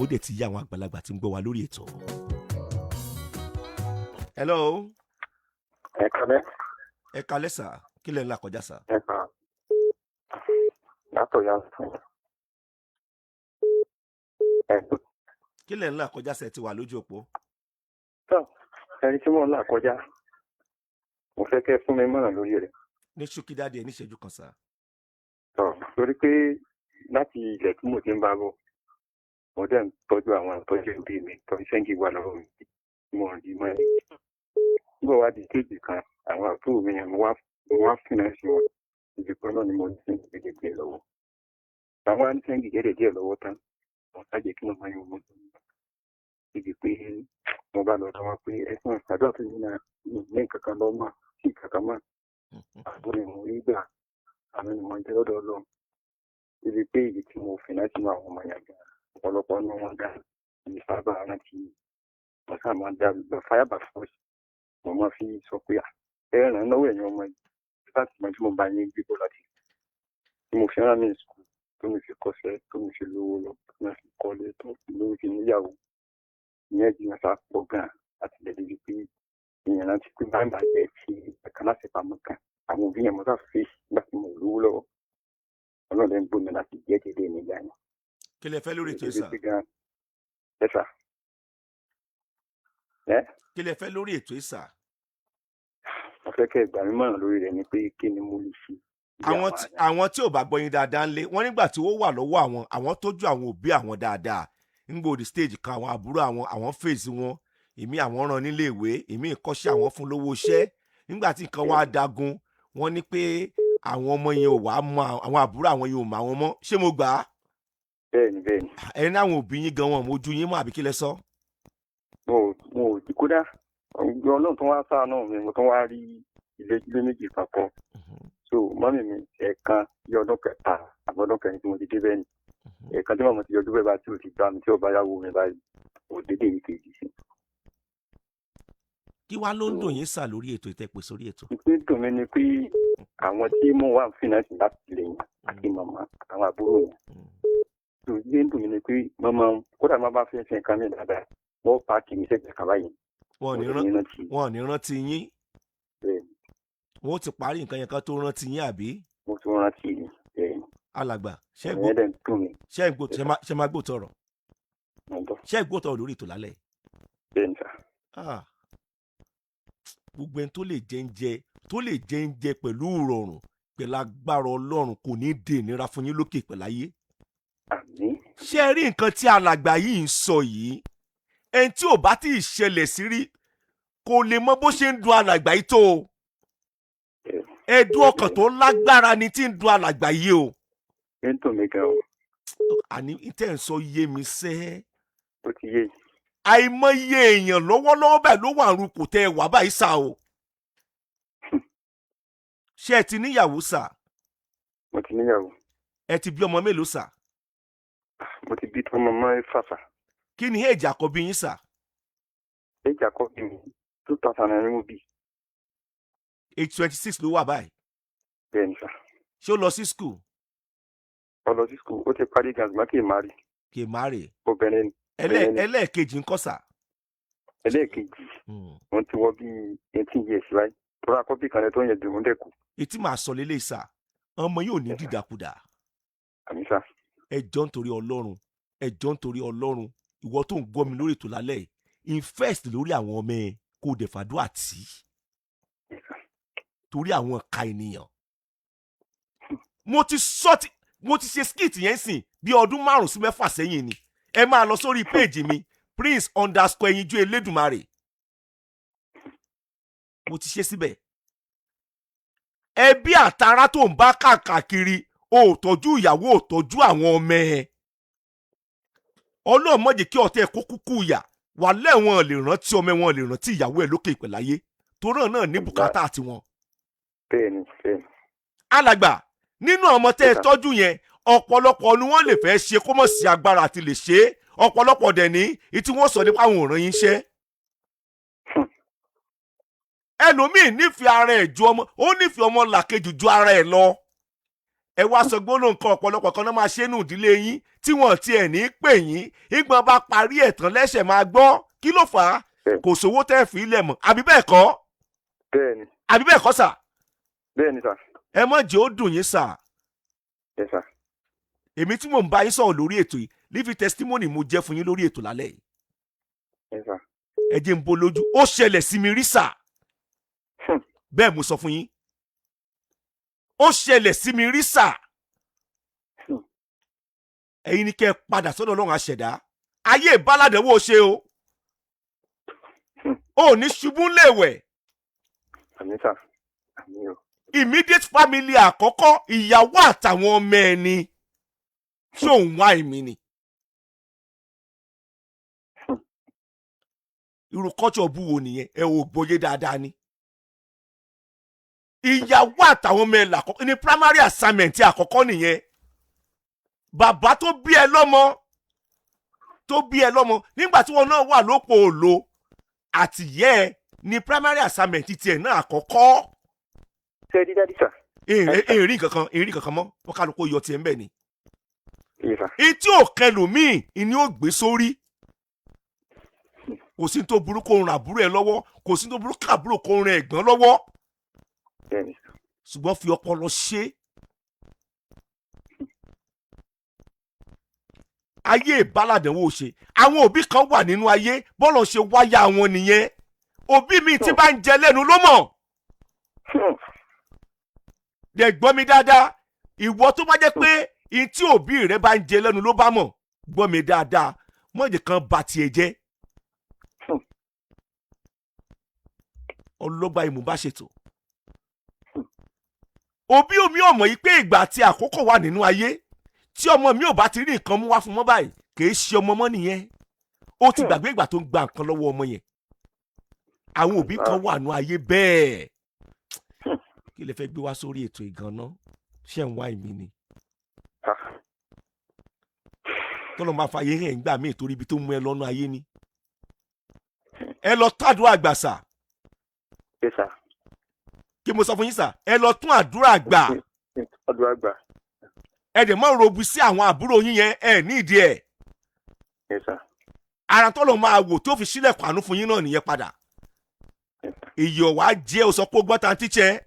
Ó dẹ̀ ti yá àwọn àgbàlagbà tí ń gbọ́ wa lórí ètò. Hello. Ẹ kalẹ́. Ẹ kalẹ́ sà. Kí lẹ̀ ń là kọjá, sà? Ẹ kà látọ̀ ya fún ẹ. Kí lẹ̀ ń là kọjá sà? Ẹ ti wà lójú òpó. Tọ́ ẹni tí mò ń là kọjá, mo fẹ́ kẹ́ fún mi mọ̀ràn lórí rẹ̀. Ní ṣókí, daddy, ẹ níṣẹ́jú kan, sà. Tọ́ torí pé láti ilẹ̀ tí mo ti ń bá bọ̀, mo dẹ̀ ń tọ́jú àwọn ìtọ́jú òbí mi, tọ́jú sẹ́ńgì wà lọ́wọ́ mi tí mo rí mọ́ ẹ. Nígbà wá di kéèjì kan, àwọn àbúrò mi yẹn, mo wá finance wọn. Ibi kan náà ni mo ní sẹ́ńgì kékeré lọ́wọ́. Àwọn á ní sẹ́ńgì díẹ̀ díẹ̀ lọ́wọ́ tán, mo ṣàjẹ́ kí wọ́n máa yan ọmọ tó ń bá ibi pé mo bá lọ sọ wọn pé ẹ̀sùn àdúrà tó ní náà ní nǹkan kan lọ́ mọ́ sí nǹkan kan mọ́. Àbúrò mi rí gbà, àwọn ènìyàn jẹ́ lọ́dọ̀ Ọlọ́run ibi pé ibi tí mo finance mọ́ àwọn ọmọ yẹn gan, ọ̀pọ̀lọpọ̀ nínú wọn gan ní sábà rántí. Mo sábà máa ń dá fire by force. Mo máa fi sọ pé ẹ ràn án lọ́wọ́, ẹ̀yin ọmọ yìí, láti mọ tí mo bá yín gbé bọ́ láti tí mo fi rán mi school, tó mi fi kọ́ṣẹ́, tó mi fi lówó lọ, tó mi fi kọ́lé, tó fi lówó fi níyàwó. Ìyẹn jìnnà sá pọ̀ gan àti lè débi pé ìyẹn rántí pé báyìí bá jẹ́ ti ẹ̀ka láti pamọ́ kan àwọn òbí yẹn. Mo sá fèsì nígbà tí mo lówó lọ́wọ́. Ọlọ́run ló ń gbómi láti jẹ́ dédé nígbà yẹn. Kí lẹ fẹ́ lórí ètò yìí, sà? Ẹ sà. Ẹ. Kí lẹ fẹ́ lórí ètò yìí, sà? Mo fẹ́ kẹ́ ẹ gbà mí mọ̀ràn lórí rẹ̀ ni pé kí ni mo lè ṣe? Àwọn tí ò bá gbọ́ yín dáadáa ń lé wọ́n, nígbà tí ó wà lọ́wọ́ àwọn, àwọn tójú àwọn òbí àwọn dáadáa, ńgbòdì stage kan, àwọn àbúrò àwọn, àwọn fèsì wọn, èmi àwọn rán nílé ìwé, èmi ìkọ́ṣẹ́, àwọn fún lówó iṣẹ́. Nígbà tí nǹkan wá dagun, wọ́n ní pé àwọn ọmọ yẹn ò wá mọ àwọn àbúrò àwọn yẹn, ò mọ àwọn mọ́. Ṣé mo gbà á? Bẹ́ẹ̀ni. Ẹni ní àwọn òbí yín gan wọn mojú yín mọ́, àbí kí lẹ sọ? Mo ò kódà Ọlọ́run tó wá ṣàánú mi, mo tún wá rí ilé méjì papọ̀. So mummy mi, ẹ̀ẹ̀kan bí ọdún kẹta àbọ̀dún kẹrin tí mo ti dé bẹ́ẹ̀ ni, ẹ̀ẹ̀kan tí màmá ti yọjú bẹ́ẹ̀ bá tí ò ti gbà mí, tí ò bá yàwó mi báyìí, ò dédé yìí kejì sí. Kí wàá ló ń dùn yín, sà, lórí ètò ìtẹ́pẹ́ sórí ètò? Ìpín dùn mí ni pé àwọn tí mo wà ń finance láti lè yàn àti màmá àtàwọn àbúrò yẹn tó ilé ń dùn mí ni pé màmá kódà má bá fẹ́ ṣe nǹkan mi dáadáa, wọ́n pack mi sẹ́gbẹ̀ẹ́ kan báyìí. Wọn ò ní rántí yín. Wọn ó ti parí nǹkan yẹn kan tó rántí yín, àbí? Mo tún rántí yín, bẹ́ẹ̀. Alàgbà, ṣé ṣe máa gbọ́ tọrọ? Ṣé gbọ́ tọrọ lórí ètò lálẹ́? Bẹ́ẹ̀ ni, sà. Gbogbo ẹni tó lè jẹ ń jẹ, tó lè jẹ ń jẹ pẹ̀lú ìrọ̀rùn, pẹ̀lú agbára Ọlọ́run, kò ní dè nira fún yín lókè pẹ̀lú ayé. Àmín. Ṣé ẹ rí nǹkan tí alàgbà yìí ń sọ yìí? Ẹni tí ò bá tí ì ṣẹlẹ̀ sí rí kò lè mọ bó ṣe ń dun alàgbà yìí tó o. Ẹ̀dùn ọkàn tó lágbára ni tí ń dun alàgbà yìí o. Ń dùn mí gan o. Àní tẹ́ ń sọ yé mi sẹ́. Ó ti yé. Àìmọye èèyàn lọ́wọ́lọ́wọ́ báyìí ló wà rú kò tẹ́ ẹ wà báyìí sá o. Ṣé ẹ ti níyàwó, sà? Mo ti níyàwó. Ẹ ti bí ọmọ mélòó, sà? Mo ti bí tọmọ mẹ́fà, sà. Kí ni age àkọ́bí yín, sà? Age àkọ́bí mi, 2009 mo bí. Age 26 ló wà báyìí? Bẹ́ẹ̀ ni, sà. Ṣé ó lọ sí school? Ó lọ sí school, ó ti parí gan, ṣùgbọ́n kì í má rí. Kì í má rè. Obìnrin ni. Ẹlẹ́ẹ̀kejì ńkọ́, sà? Ẹlẹ́ẹ̀kejì, wọ́n ti wọ́ bíi 18 years báyìí. Tọ́lá àkọ́bí kan tó ń yẹ dùn dẹ́kù. Etí màá sọ lélẹ̀, sà, ọmọ yóò ní dìdàkudà. Àmín, sà. Ẹ jọ̀ọ́, nítorí Ọlọ́run, ẹ jọ̀ọ́, nítorí Ọlọ́run, ìwọ tó ń gbọ́ mi lórí ètò lálẹ́ yìí, invest lórí àwọn ọmọ ẹ, kó o dẹ̀ fàdúrà tì í torí àwọn ìka ènìyàn. Mo ti sọ ti mo ti ṣe skit yẹn sìn bí ọdún 5 sí 6 sẹ́yìn ni. Ẹ máa lọ sórí péèjì mi, prince_ẹyinjú elédùnmarè, mo ti ṣe síbẹ̀. Ẹbí àtàrà tó ń bá káàkiri, o ò tọ́jú ìyàwó, ò tọ́jú àwọn ọmọ ẹ. Ọlọ́run má jẹ́ kí ọ̀tá ẹ̀ kó kúkú yà wà lẹ́wọ̀n lè rántí ọmọ wọn, lè rántí ìyàwó ẹ̀ lókè ìpẹ̀láyé torí náà ní bùkátà tiwọn. Bẹ́ẹ̀ni. Alàgbà, nínú ọmọ tẹ́ ẹ tọ́jú yẹn, ọ̀pọ̀lọpọ̀ ni wọ́n lè fẹ́ ṣe kó mọ̀ sí agbára àti lè ṣe é. Ọ̀pọ̀lọpọ̀ dẹ̀ ní ìtí wọ́n sọ nípa àwọn òràn yín ṣẹ́. Ẹlòmíì nífẹ̀ẹ́ ara ẹ̀ ju ọmọ, ó nífẹ̀ẹ́ ọmọ làkejì ju ara ẹ̀ lọ. Ẹ wá sọ gbólóhùn kan, ọ̀pọ̀lọpọ̀ kan náà máa ṣe nù ìdílé yín tí wọ́n tiẹ̀ ní pè yín. Ìgbọ̀n bá parí ẹ̀ tán lẹ́sẹ̀ máa gbọ́ kí ló fà á. Kò sówó tẹ́ fi ilẹ̀ mọ̀, àbí bẹ́ẹ̀ kọ́? Bẹ́ẹ̀ ni. Àbí bẹ́ẹ̀ kọ́, sà? Bẹ́ẹ̀ ni, sà. Ẹ má jẹ́ ó dùn yín, sà. Yes, sà. Èmi tí mò ń bá yín sọ̀rọ̀ lórí ètò yìí, living testimony mo jẹ́ fún yín lórí ètò lálẹ́ yìí. Yes, sà. Ẹ jẹ́ ń bo lójú, ó ṣẹlẹ̀ sí mi rí, sà. Bẹ́ẹ̀ mo sọ fún yín, ó ṣẹlẹ̀ sí mi rí, sà. Ẹ̀yin ni kẹ́ ẹ padà sọ́dọ̀ Ọlọ́run àṣẹ̀dá. Ayé ìbáládẹ́wò ṣe o, ò ní ṣubú léèwẹ̀. Àmín, sà, àmín o. Immediate family àkọ́kọ́, ìyàwó àtàwọn ọmọ ẹni. Ṣé òun wá èmi ni? Irú kọ́tsọ̀ bú wo nìyẹn? Ẹ ò gbọ́yé dáadáa ni. Ìyàwó àtàwọn ọmọ ẹ làkọ́kọ́ ní primary assignment àkọ́kọ́ nìyẹn. Bàbá tó bí ẹ lọ́mọ, tó bí ẹ lọ́mọ nígbà tí wọn náà wà lópo òòlò àtìyẹ́ ẹ ní primary assignment tiẹ̀ náà àkọ́kọ́. Ṣé ẹ rí daddy, sà? Ìrìn kankan, ìrìn kankan mọ́, wọ́n kálukú yọ tiẹ̀ ń bẹ̀ ni. Yes, sà. Etí ò kẹlòmíì ìní ò gbé sórí. Kò sí tó burú kó ran àbúrò ẹ lọ́wọ́, kò sí tó burú káàbúrò kó ran ẹ̀gbọ́n lọ́wọ́. Bẹ́ẹ̀ ni. Ṣùgbọ́n fi ọpọlọ ṣe é. Ayé ìbálàdánwò ṣe. Àwọn òbí kan wà nínú ayé, bọ́lọ̀ ṣe wáyà wọn nìyẹn. Òbí mi tí bá ń jẹ lẹ́nu ló mọ̀. Dẹ̀ gbọ́ mi dáadáa, ìwọ tó bá jẹ́ pé ihun tí òbí rẹ bá ń jẹ lẹ́nu ló bá mọ̀, gbọ́ mi dáadáa, mọ̀jẹ̀ kan ba tiẹ̀ jẹ́. Ọlọ́gbà ìmú bá ṣètò. Òbí omi ọmọ yìí pé ìgbà àti àkókò wà nínú ayé tí ọmọ mi ò bá ti rí nǹkan mú wá fún mọ́ báyìí, kì í ṣe ọmọ mọ́ nìyẹn. Ó ti gbàgbé ìgbà tó ń gba nǹkan lọ́wọ́ ọmọ yẹn. Àwọn òbí kan wà nínú ayé bẹ́ẹ̀. Kí lè fẹ́ gbé wá sórí ètò ìgànná? Ṣé ń wá ìmí ni? Tọ́lọ́ máa fa ayé rẹ̀ ń gbà míì torí ibi tó mú ẹ lọ́nà ayé ni. Ẹ lọ tàdúrà àgbà, sà. Yes, sir. Kí mo sọ fún yín, sà? Ẹ lọ tún àdúrà àgbà. Àdúrà gbà. Ẹ dẹ̀ mọ́ robu sí àwọn àbúrò yín yẹn, ẹ ní ìdí ẹ̀. Yes, sir. Ara tọ́lọ̀ máa wò tó fi sílẹ̀kùn àánú fún yín náà nìyẹn padà. Yes, sir. Èyí ọ̀wá jẹ́ o sọ pé ó gbọ́ ta tíṣẹ́.